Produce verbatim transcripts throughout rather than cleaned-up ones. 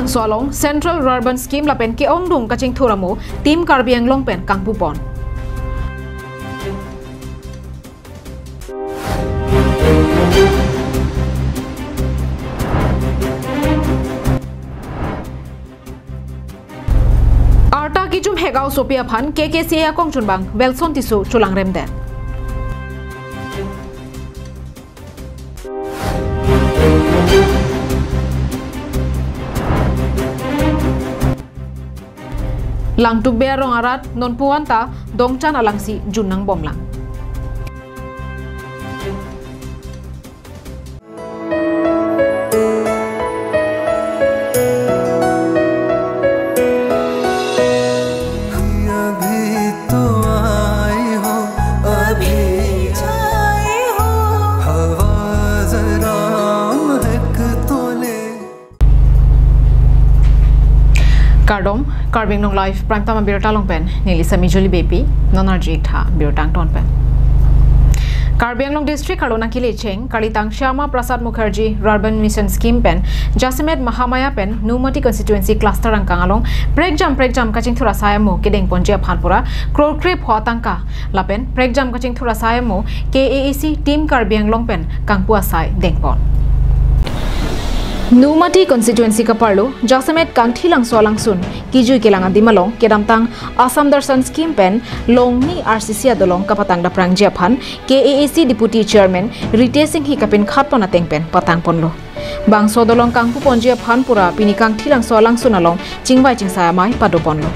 Bangso along Central Rural Urban Scheme lapen ke-ongdung kachingthur amo Team Karbi Anglong pen kangpupon. Arta kejum hek-au sopi aphan K K C A akongchunbang Welson Tisso cholangremdet. Langtuk Bey arong arat non puan ta dongchan alangsi jun nangbomlang. अभी तो आई हो, अभी जाए हो, हवा जरा महक तो ले। Kardom, Karbi Anglong Live Prime Time abirta along pen neli Sami Juli Beypi, non arju-ik tha birta angton pen. Karbi Anglong District arlo nangkele cheng kalitang Shyama Prasad Mukherjee Rural Urban Mission Scheme pen jasemet Mahamaya pen Nomati Constituency Cluster angkang along prekjam prekjam kachingthur asai amo kedengponji aphan pura kror krepho atangka lapen prekjam kachingthur asai amo K A A C Team Karbi Anglong pen kangpu asai dengpon. Nomati Constituency kaparlo jasemet Kangthilangso alangsun kijui kelang adim along kedamtang Assam Darshan Scheme pen longni R C C adolong kapatang daprangji aphan K A A C Deputy Chairman Ritesh Enghi kapinkhatpon ateng pen patangponlo. Bangso adolong kangpuponji aphan pura pini Kangthilangso alangsun along chingvai chingsai amei padoponlo.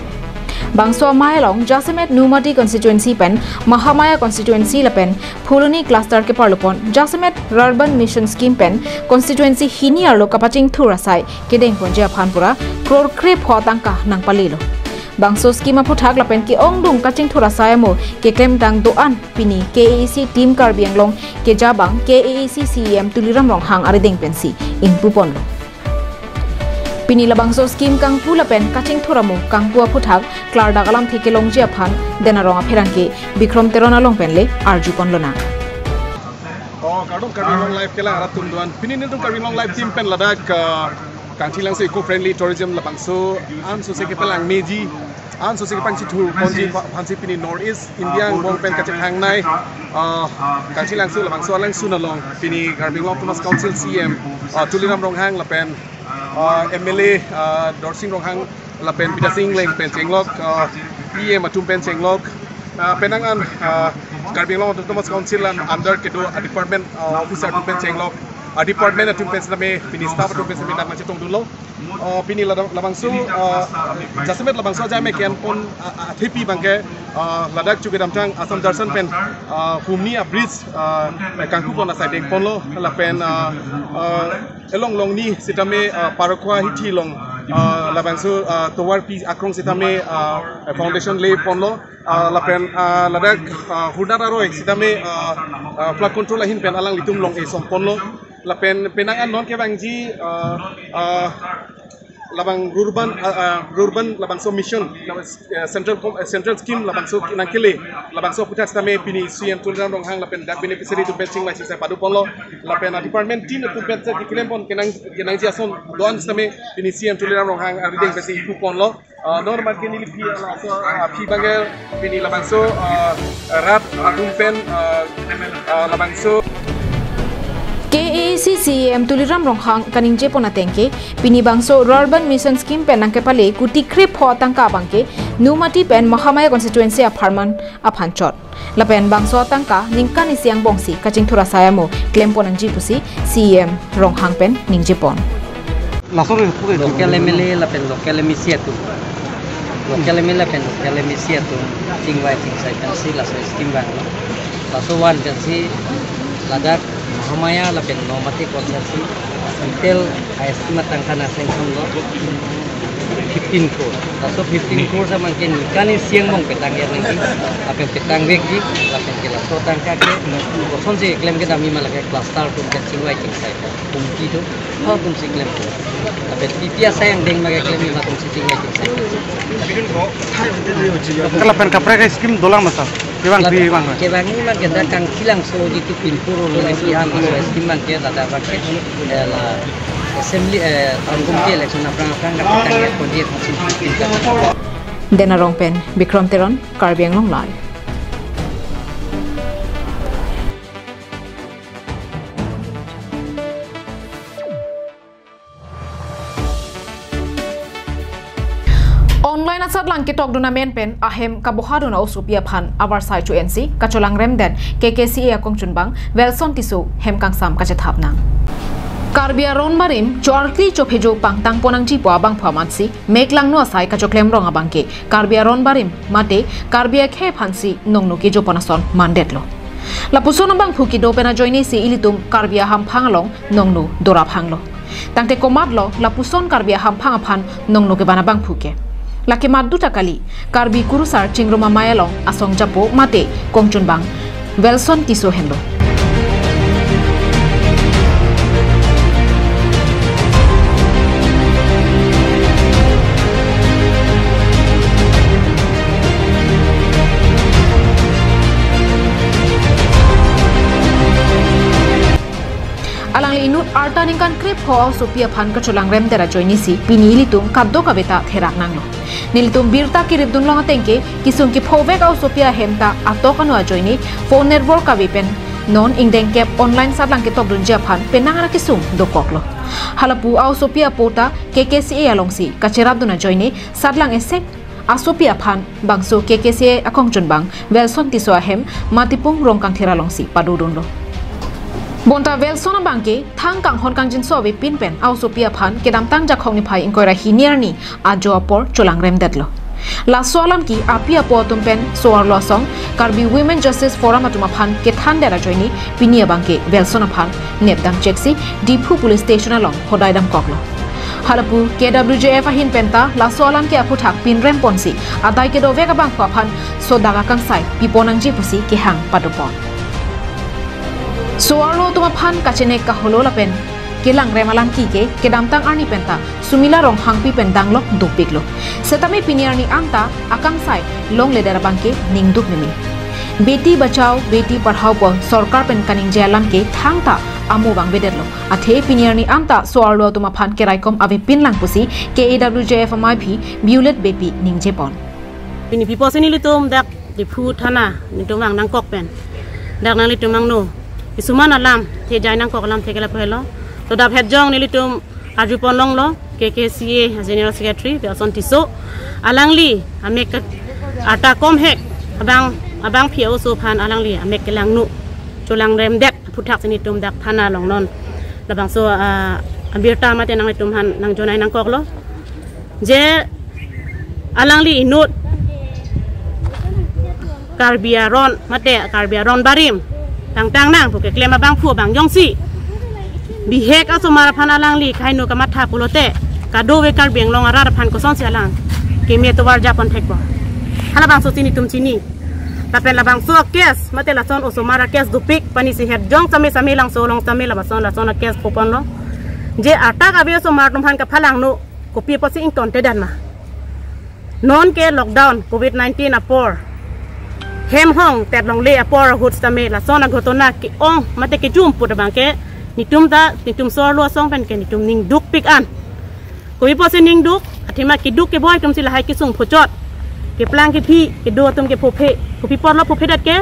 Bangso amei along jasemet Nomati Constituency pen Mahamaya Constituency lapen Phuloni Cluster keparlopon jasemet Rural Urban Mission Scheme pen Constituency hini arlo kapachingthur asai kedengponji aphan pura kror krepho atangka nangpalilo. Bangso scheme aphuthak lapen ke-ongdung kachingthur asai amo keklemtang do-an pini K A A C Team Karbi Anglong kejabang K A A C C E M Tuliram Ronghang arideng pensi ingpuponlo. Pini labangso scheme kangpu lapen kachingthur amo kangpu aphuthak klardak alamthe kelongji aphan Den Arong apherangke Bikrom Teron along pen le arjuponlonang. Oh, kardom Karbi Anglong Live kelang arat atum do-an. Pini nelitum Karbi Anglong Live team pen ladak, ah, Kangthilangso Eco Friendly Tourism labangso ansose kepalang meji, ansose kepangchithurponji aphansi pini North East India angbong pen kachethangnei, ah, Kangthilangso labangso alangsun along pini Karbi Anglong Autonomous Council C E M, ah, Tuliram Ronghang lapen, ah, M L A, ah, Dorsing Ronghang lapen Bidya Sing Engleng pen chenglok, ah, E M atum pen chenglok, ah, penang an, ah, Karbi Anglong Autonomous Council an under kedo, ah, department, ah, officer atum pen chenglok, ah, department atum pen sitame pini staff atum pen sitame nangchetongdunlo. Ah, pini lada-, labangso, ah, jasemet labangso ajai me ke-enpon, ah, ah, athepi abangke, ah, ladak chu kedamtang Assam Darshan pen, ah, humni a-bridge, ah, kangpupon asai dengponlo lapen, ah, ah, elong longni sitame, ah, Parakhua hithi along, ah, labangso, ah, tovarpi akrong sitame, ah, foundation layponlo, ah, lapen, ah, ladak, ah, Hurdat aroi sitame, ah, ah, flood control ahin pen alanglitum long-e somponlo lapen penang an non kevangji, ah, ah, labang Rural Urban, ah, ah, Rural Urban labangso mission, labang, eh, central com-, eh, central scheme labangso nangkele, labangso aphuthak sitame pini C E M Tuliram Ronghang lapen dak beneficiary atum pen chingvai chingsai padoponlo lapen, ah, department team atum pen keklempon kenang, kenangji ason do-an sitame pini C E M Tuliram Ronghang arideng pensi ingpuponlo. Ah, non abangke neli aphi, ah, so, ah, aphi abangke pini labangso, ah, rat atum pen, ah, ah, labangso K A A C C E M Tuliram Ronghang kaningjepon ateng ke, pini bangso Rural Urban Mission Scheme pen nangkepale kuti krepho atangka abangke Nomati pen Mahamaya Constituency apharman aphan chot. Lapen bangso atangka ningkan isi angbongsi kachingthur asai amo klempon nangji pusi C E M Ronghang pen ningjepon. Laso re pure local M L A lapen local M A C atum. Local M L A lapen local M A C atum chingvai chingsai pensi laso scheme vanglo. Laso van pensi ladak Mahamaya lapen Nomati constituency total a-scheme atangka nang-sanction lo fifteen crore. Laso fifteen crore abangke ningkan isi angbong petang er nangji, lapen petang vekji, lapen ke laso atangka ke kosonsi klem kedamji ma lake cluster atum ke chingvai chingsai, committee atum, ha atumsi klem. Lapen P P asai angdeng ma ke klemji ma atumsi chingvai chingsai. Ke lapen kaprek scheme dolang ma sir? Kevang, lapen kevang, kevangji ma ke dak Kangthilangso jitu pinpur lo nangji ha ma so scheme abangke ladak abangke, eh, la Assembly, eh, Arongkum ke election aphrang aphrang kapatang ya kondi election. Dena Rongpen, Bikram Teron, Karbi Anglong Live. Online asatlang ketokdun amen pen ahem kabohadun a-osopi aphan avarsai chu ensi kacholangremdet K K C A akongchunbang Welson Tisso hem kangsam kachethap nang. Karbi aron barim cho-arkli chophejo pangtang ponangji pu abangphu amatsi mek langno asai kachoklem rong abangke Karbi aron barim mate Karbi akhei aphansi nongno kejopon ason mandetlo. Lapuson abangphu kedo pen ajoinesi ilitum Karbi ahamphang along nongno dorap hanglo. Tangte komatlo lapuson Karbi ahamphang aphan nongno keban abangphu ke. Lake matdu ta kali, Karbi Kurusar Chingrum Amei along asong japo mate kongchunbang Welson Tisso henlo. Alangli inut arta ningkan krepho a-osopi aphan kacholangremdet ajoinesi pini ilitum kadokave ta therak nanglo. Nelitum birta keripdun long atengke kesung kephovek a-osopi ahem ta atok ano ajoine phone network kave pen non ingdeng kep online asatlang ketokdunji aphan penang ara kesung dokoklo. Halapu a-osopi apo ta K K C A alongsi kacherapdun ajoine asatlang esek asopi aphan bangso K K C A akongchunbang Welson Tisso ahem Matipung Rongkangthir alongsi padodunlo. Bonta Welson abangke thang kanghon kangjinso avepin pen a-osopi aphan kedamtang Jakhong niphai ingkoi ra hini arni ajo apor cholangremdetlo. Laso alam ke api apo atum pen so-arlo asong Karbi Women Justice Forum atum aphan kethandet ajoine pini abangke Welson aphan nepdam cheksi Diphu Police Station along hodai damkoklo. Halapu K W J F ahin penta laso alam ke aphuthak pinrem ponsi adai kedovek abangphu aphan sodak akangsai pipon nangji pusi kehang padopon. So-arlo atum aphan kachenek kaholo lapen kelangrem alangki ke kedamtang arni penta Sumila Ronghangpi pen danglok dopiklo. Setame pini arni anta akangsai longledet abangke ningduk meme. Beti Bachao, Beti Padhao pu sorkar pen kaningje alam ke thangta amo vangvedetlo. Athe pini arni anta so-arlo atum aphan keraikom avepin lang pusi K A W J F amaiphi Violet Beypi ningjepon. Pini pipo si nelitum dak Diphu thana nelitum vang nangkok pen dak nanglitum angno kisuman alam thejai nangkok alam thekela pehelo. To dap het jong nelitum arjupon longlo K K C A General Secretary Welson Tisso. Alangli amek ke arta komhek abang, abangpi a-oso aphan alangli amek kelangno cholangremdet aphuthak si nelitum dak thana along non labangso, ah, abirta mate nanglitum aphan nangjonai nangkoklo. Je alangli inut Karbi aron mate Karbi aron barim tangtang nang pu keklem abangphu abang jongsi bihek asomar aphan alangli kaino kamatha pulote kadokave Karbi Anglong arat aphan kosonsi alang keme tovar japon thekpo. Halabangso chini tum chini. Lapen labangso a-case mate lason osomar a-case dopik pani si het jong same same langso along same lason lason a-case phoponlo. Je arta kave osomar atum aphan kaphalangno kopi apotsi ingtontedet ma? Non ke lockdown covid nineteen apor, hem hong tet longle apor ahut sitame lason aghotona ke-ong mate kejum put abangke netum ta, netum so-arlo asong pen ke netum ningdukpik an. Kopi apotsi ningduk, athema keduk keboi atumsi lahai kesung phochot. Keplang kephi kedo atum ke phophe, kopi apotlo phophedet ke?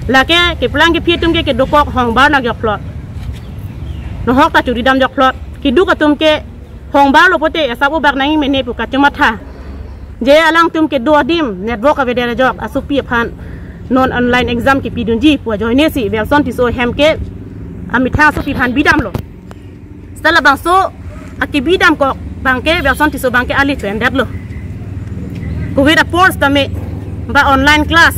Lake keplang kephi atum ke kedokok hongbar nang jokphlot. Nohok ta churi dam jokphlot. Keduk atum ke hongbarlo pote esap obak nangji mene pu kachomatha. Je alangtum kedo adim network avedet ajok asopi aphan non online exam kepidunji pu ajoinesi Welson Tisso ahem ke amethang asopi aphan bidamlo. Seta labangso akebidamkok abangke Welson Tisso abangke ali cho-endetlo. Covid apor sitame ba online class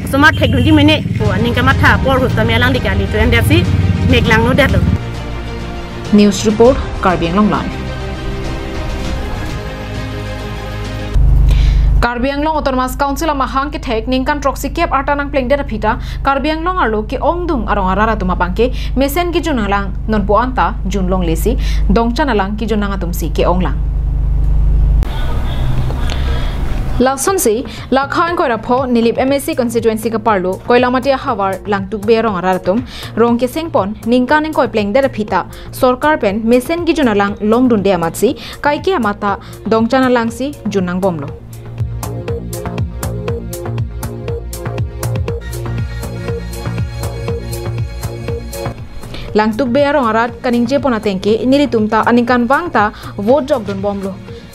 osomar thekdunji mene pu aning kamatha apor ahut sitame alangli ke ali cho-endetsi mek langnodetlo. News report, Karbi Anglong Live. Karbi Anglong Autonomous Council amahang kethek ningkan throksi kep arta nangplengdet aphi ta Karbi Anglong arlo ke-ongdung arong arat atum abangke mesen kejun nanglang, nonpu anta jun longlesi dongchan alang kejun nang atumsi ke-onglang. Lasonsi, lakha ingkoi ra pho Nilip M A C constituency kaparlo Koilamati ahavar Langtuk Bey arong arat atum rong kesengpon ningkan ingkoi plengdet aphi ta sorkar pen mesen kejun alang longdunde amatsi kaike amat ta dongchan alangsi jun nangbomlo. Langtuk Bey arong arat kaningjepon ateng ke nelitum ta aningkanvang ta vote jokdunbomlo.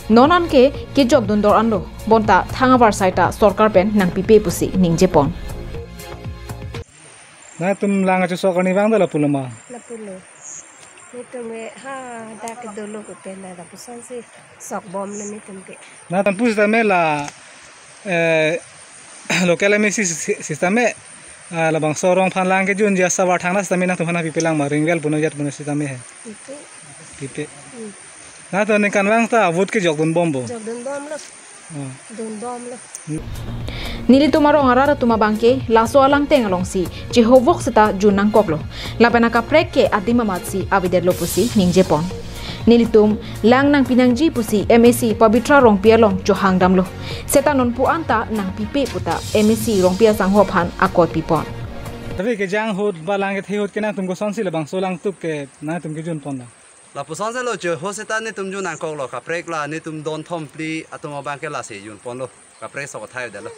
Non anke kejokdun dor-anlo. Bonta thang avarsai ta sorkar pen nangpipe pusi ningjepon. Nangtum lang kachesok arnivang ta lapulo ma? Lapulo. Netum ke ha dak dolo ke pen na lapusonsi sokbomlo netum ke. Nangtum pusitame la, eh, local M A C si-, sitame, ah, labangso arong aphan lang kejunji asavar thangta sitame nangtum aphan pipelang ma, ringvel punon jat punon sitame he? Pipe. Pipe. Hmm. Nangtum aningkanvang ta vote kejokdunbompo? Jokdunbomlo. Oh. Dunbomlo. Nelitum arong arat atum abang ke laso alangteng alongsi chehovok seta jun nangkoklo. Lapen akaprek ke adim amatsi avedetlo pusi ningjepon. Nelitum lang nangpinangji pusi M A C Pabitra Rongpi along chohangdamlo. Seta nonpu anta nangpipe puta M A C Rongpi asangho aphan akoi pipon. Tapi kejang ahut ba lang kethe ahut ke nangtum kosonsi labangso Langtuk ke nangtum kejunpon la? Lapusonsilo, cheho seta netum jun nangkoklo, kaprek la netum don thom phli atum abang ke lasi junponlo, kaprek sok thai delo.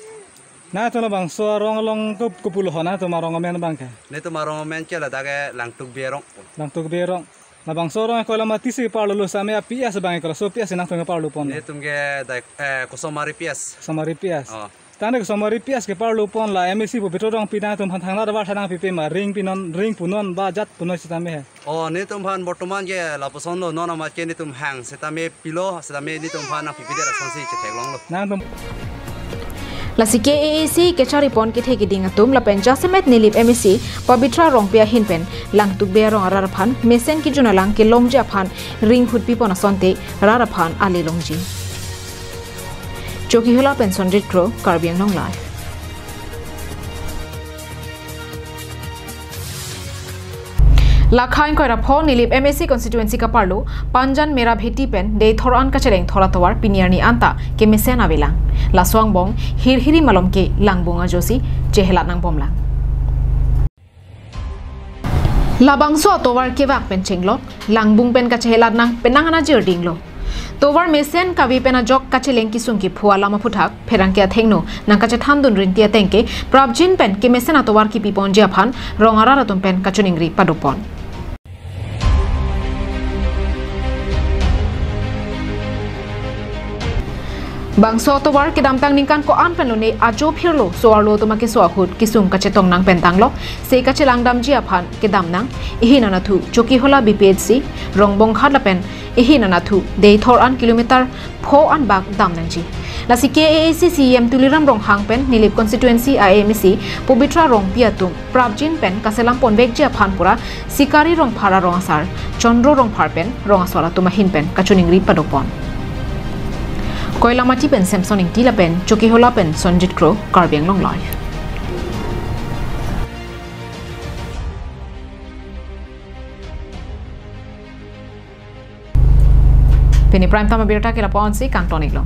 Nangtum labangso arong along ko-, kopulo ho nangtum arong amen abang ke? Netum arong amen ke ladak ke Langtuk Bey arong. Langtuk Bey arong. Labangso arong Koilamati si parlolo sitame a-P S abang ke, laso P S nangtum parlopon? Netum ke dai, eh, Kosomari P S. Kosomari P S. Oh. Tangte Kosomari P S keparlopon la M A C Pabitra Rongpi nangtum aphan thangnavar ta nangpipe ma, ring pinon, ring punon ba jat punon sitame he? Oh, netum aphan bortoman ke lapusonlo, non amat ke netum hang sitame pilo, sitame netum aphan nangpipedet asonsi chetheklonglo. Nangtum. Lasi K A A C kecharipon kethe keding atum lapen jasemet Nilip M A C Pabitra Rongpi ahin pen Langtuk Bey arong arat aphan mesen kejun alang kelongji aphan ringhut pipon asonte rat aphan ale longji. Chokihola pen Sonjit Kro, Karbi Anglong Live. Lakha ingkoi ra pho Nilip M A C constituency kaparlo Panjan Mera Bheti pen Deithor an kacheleng thor atovar pini arni anta kemesen avelang. Laso angbong hirhiri malom ke langbung ajosi chehelat nangbomlang. Labangso atovar kevak pen chenglok, langbung pen kachehelat nang penang ana jirdinglo. Tovar mesen kave pen ajok kacheleng kesung kepho alam aphuthak pherangke athengno nangkachethandun rinti ateng ke prapjin pen kemesen atovar kipiponji aphan rong arat atum pen kachiningri padopon. Bangso atovar kedamtang ningkan ko-an pen lone ajo phirlo so-arlo atum akeso ahut kesung kachetong nang pen tanglo, se kachelang damji aphan kedam nang, ihin anatthu Chokihola B P H C, Rongbonghat lapen ihin anatthu Deithor an kilometer pho an bak dam nangji. Lasi K A A C C E M Tuliram Ronghang pen Nilip constituency a M A C Pabitra Rongpi atum prapjin pen kaselam ponvekji aphan pura Sikari Rongphar arong asar Chandra Rongphar pen rong asor atum ahin pen kachiningri padopon. Koilamati pen Samson Ingti lapen Chokihola pen Sonjit Kro, Karbi Anglong Live. Pini Prime Time abirta ke lapu-ansi kangton-iklo.